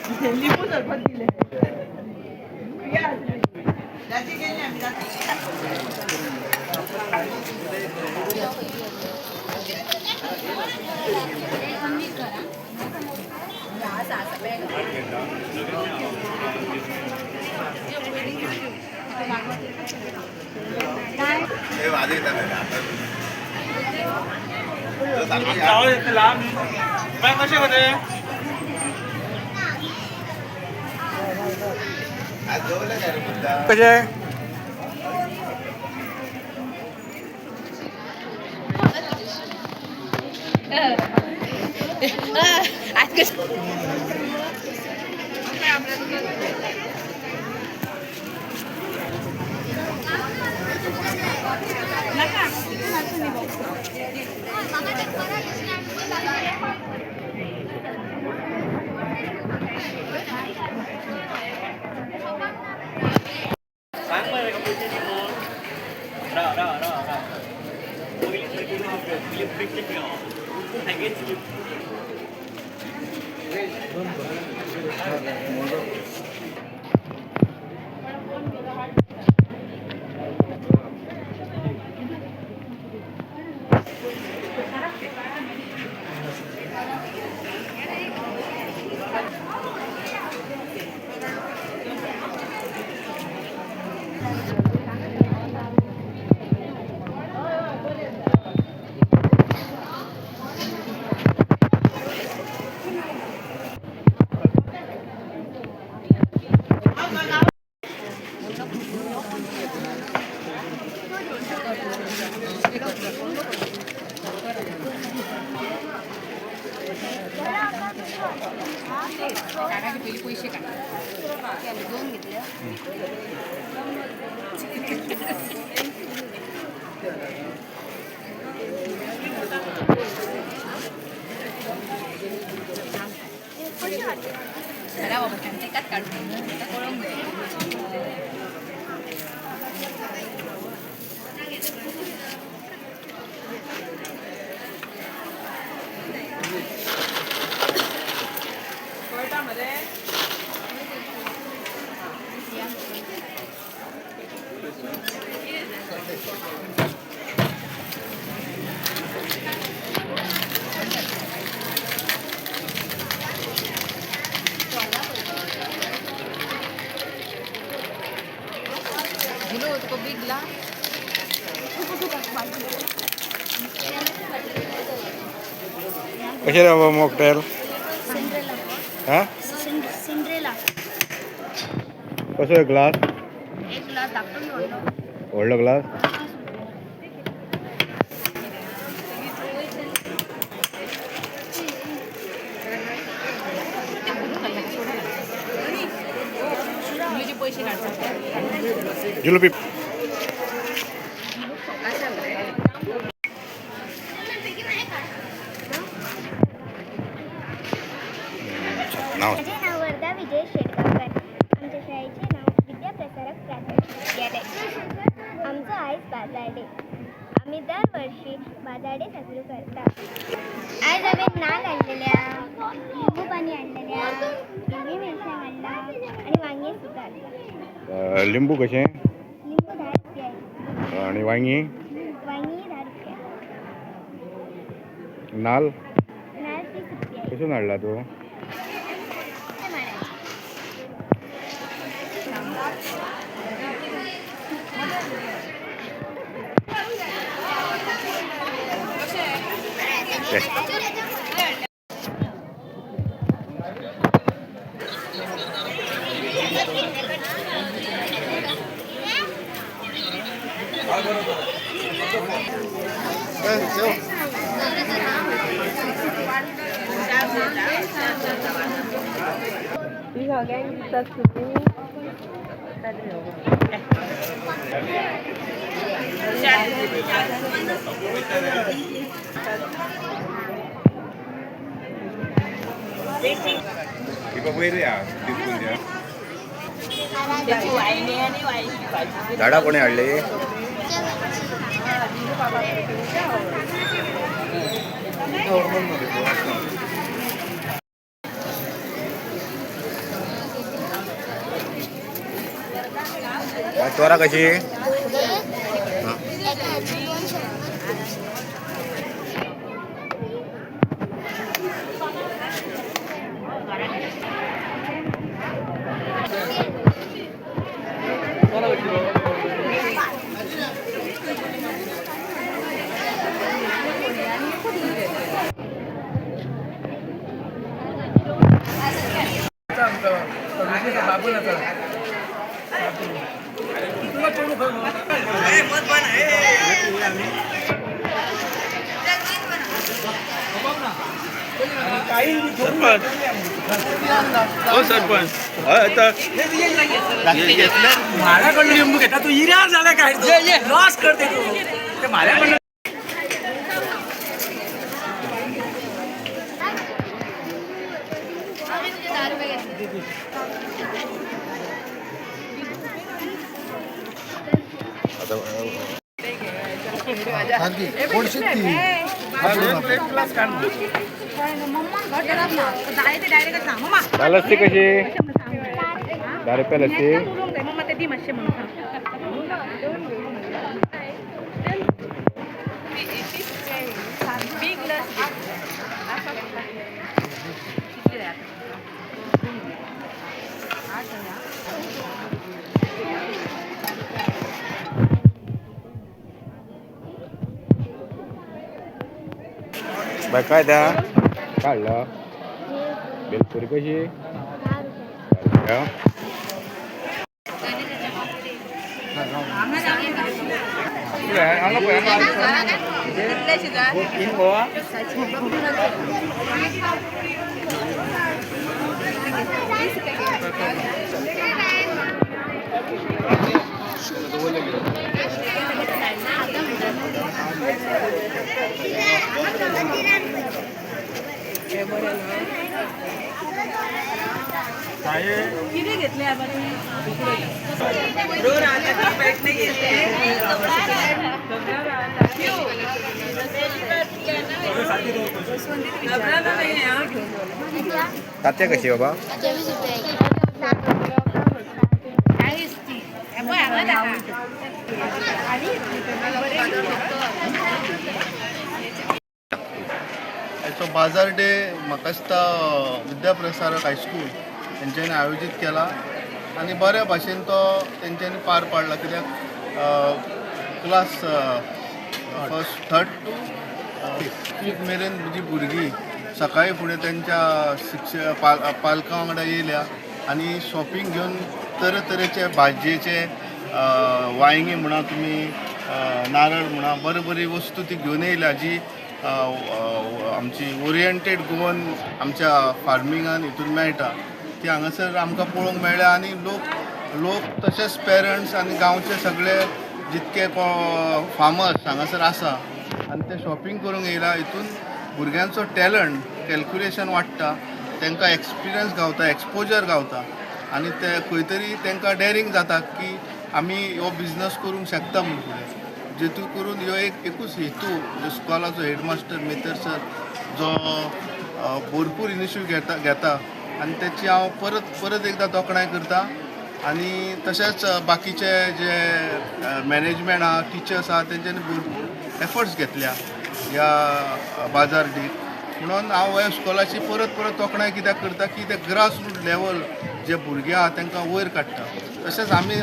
लिंबू सरबत दिले. कसे होते? कसे? आज कसं? सांग मरे का पयशे दी कोण. राव राव राव राव, पयलीं पयलीं बेश्टे हांगेच. पयलीं पयशे काड. दोन घेतले. बाबा, तेकाच काडून पळोवंक जाय. दिलो तुका बीग ग्लास. कशे रे बाबा मॉकटेल? सिंड्रेला. हा. सिंड्रेला. कसो एक ग्लास? एक ग्लास धाकटो की व्हडलो? व्हडलो ग्लास. तुजे पयशे काडपाक. जुलपी. नाव? माझे नाव वरदा विजय शेटगावकर. आमच्या शाळेचे नाव विद्याप्रसारक प्राथमिक विद्यालय. आमचो आयज बाजार डे. आमी दरवर्षी बाजार डे साजरो करतात. आयज हांवें नाल हाडलेल्या, लिंबू पाणी हाडलेल्या, हिरवी मिरसांग हाडला आनी वांगे सुद्दां हाडला. लिंबू कशें? लिंबू 10 रुपया. आणि वांगी? वांगी 10 रुपया. नाल? नाल 30 रुपया. कशें हाडला तूं? माडाचे. ही सगळ्यांक दिसतात तुमी. वयर या. त्याची वायनी आणि वायची भाजी. झाडां कोणी हाडली? तोरा कशी? हो सरपंच आता माझ्याकडनं लिंबू घेता तू इरार झाला काय लॉस करते तू ते माझ्याकडनं. लस्सी कशी? 10 रुपये लस्सी. बाय काय द्या काढलं बेलपुरी कशी? 10 तात्या कशी बाबा? 24 रुपये. आयचो बाजार डे म्हाका दिसता विद्याप्रसारक हायस्कूल तेंच्यांनी आयोजीत केला आनी बऱ्या भाशेन तो तेंच्यांनी पार पाडला. कित्याक class first third to fifth मेरेन जी भुरगीं सकाळी फुडें तेंच्या शिक्षक पालकां वांगडा येयल्या आनी शॉपिंग घेवन तरेतरेचे भाजयेचे वांयगीं म्हणा तुमी नारळ म्हणा बरी बरी वस्तू ती घेवन येयल्या जी आमची ओरिएंटेड गोवन आमच्या फार्मिंगान हितून मेळटा ती हांगासर आमकां पळोवंक मेळ्ळ्या. आनी लोक तशेंच पेरंट्स आनी गांवचे सगळे जितके फार्मर्स हांगासर आसा आनी ते शॉपिंग करूंक येयला. हितून भुरग्यांचो टॅलंट कॅल्क्युलेशन वाडटा, तांकां एक्सपिरियन्स गावता, एक्सपोजर गावता आनी ते खंय तरी तांकां डेरींग जाता की आमी हो बिजनस करूंक शकता म्हूण फुडें. जेतून करून ह्यो एकूच हेतू स्कॉलाचो हेडमास्टर मेतर सर जो भरपूर इनिशिएटीव घेता आनी तेची हांव परत परत एकदां तोखणाय करता. आनी तशेंच बाकीचे जे मॅनेजमेंट आहा, टिचर्स आहा, तेंच्यांनी भरपूर एफर्ट्स घेतल्या ह्या बाजार डीक. म्हणून हांव ह्या स्कॉलाची परत परत तोखणाय कित्याक करता की ते ग्रास रूट लेवल जे भुरगे आहा तांकां वयर काडटा. तशेंच आमी